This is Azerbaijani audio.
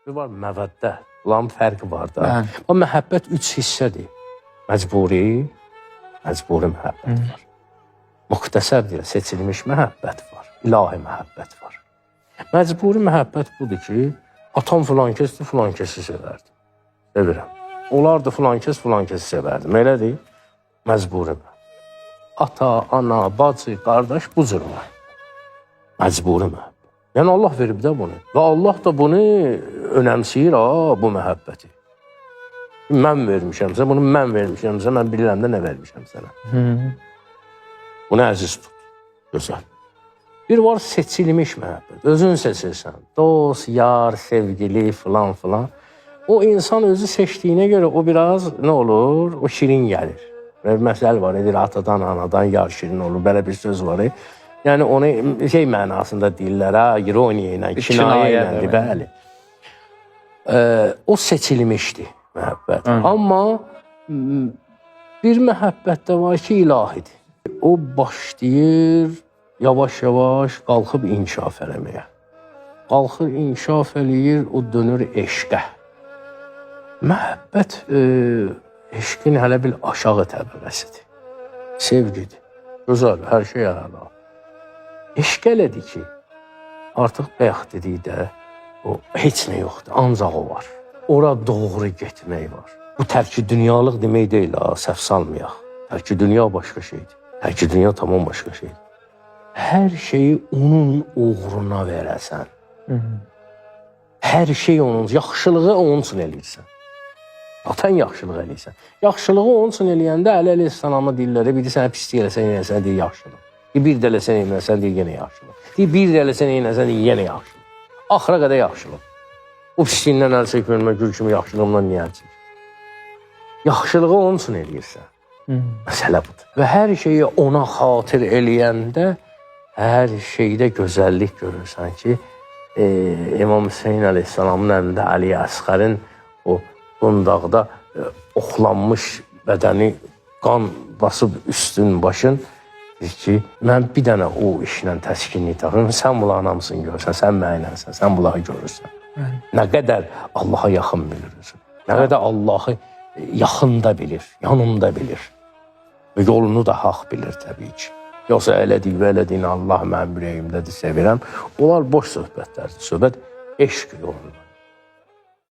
Bir var məvəddə. Bunların fərqi var da. Bəli. O məhəbbət üç hissədir. Məcburi, məcburi məhəbbət var. Muxtəsər deyil, seçilmiş məhəbbət var. İlahi məhəbbət var. Məcburi məhəbbət budur ki, atam filan kəsdir, filan kəsi sevərdim. Sevirəm. Onlar da filan kəs, filan kəsi sevərdim. Elədir? Məcburi məhəbbət. Ata, ana, bacı, qardaş bu cür məhəbbət. Məcburi məhəbbət. Yəni Allah verib də bunu. Və Allah da bunu önəmsəyir ha, bu məhəbbəti. Mən vermişəmsə, bunu mən vermişəmsə, mən bilirəm də nə vermişəm sənə. Bunu əziz tut. Gözəl. Bir var seçilmiş məhəbbət. Özün seçirsən. Dost, yar, sevgili filan filan. O insan özü seçdiyinə görə o biraz nə olur? O şirin gəlir. Və bir məsəl var, edir atadan, anadan yar şirin olur. Belə bir söz var. Yəni onu şey mənasında deyirlər ha, ironiya ilə, kinayə ilə, kinayə, bəli. O seçilmişdi məhəbbət. Amma bir məhəbbət də var ki, ilahidir. O başlayır yavaş-yavaş qalxıb inkişaf eləməyə. Qalxır, inkişaf eləyir, o dönür eşqə. Məhəbbət eşqin hələ bir aşağı təbəqəsidir. Sevgidir. Gözəl, hər şey əla. Eşq elədir ki, artıq bayaq dedikdə o heç nə yoxdur, ancaq o var. Ora doğru getmək var. Bu tərki dünyalıq demək deyil, ha, səhv salmayaq. Tərki dünya başqa şeydir. Tərki dünya tamam başqa şeydir. Hər şeyi onun uğruna verəsən. Hər şey onun, yaxşılığı onun üçün eləyirsən. Zaten yaxşılıq eləyirsən. Yaxşılığı onun üçün eləyəndə Əli əleyhissalamı deyirlər, bir də sənə pislik eləsən, eləsən deyir yaxşılıq. Bir də eləsən, eləsən deyir yenə yaxşılıq. Deyir bir də eləsən, eləsən deyir yenə yaxşılıq. Axıra qədər yaxşılıq. O pisliyindən əl çəkmirəm, gül kimi yaxşılığımdan niyə əl çəkirəm? Yaxşılığı onun üçün eləyirsən. Məsələ budur. Və hər şeyi ona xatir eləyəndə hər şeydə gözəllik görürsən ki, İmam Hüseyn əleyhissalamın əlində Əli Əsxərin o qundaqda oxlanmış bədəni qan basıb üstün başın deyir ki, mən bir dənə o işlə təskinlik tapıram. Sən bunların hamısını görürsən, sən mənimləsən, sən bunları görürsən. Nə qədər Allaha yaxın bilir. Nə qədər Allahı yaxında bilir, yanında bilir. Və yolunu da haqq bilir təbii ki. Yoxsa elə deyil, belə deyil, Allah mənim ürəyimdədir, sevirəm. Onlar boş söhbətlərdir. Söhbət eşq yolundadır.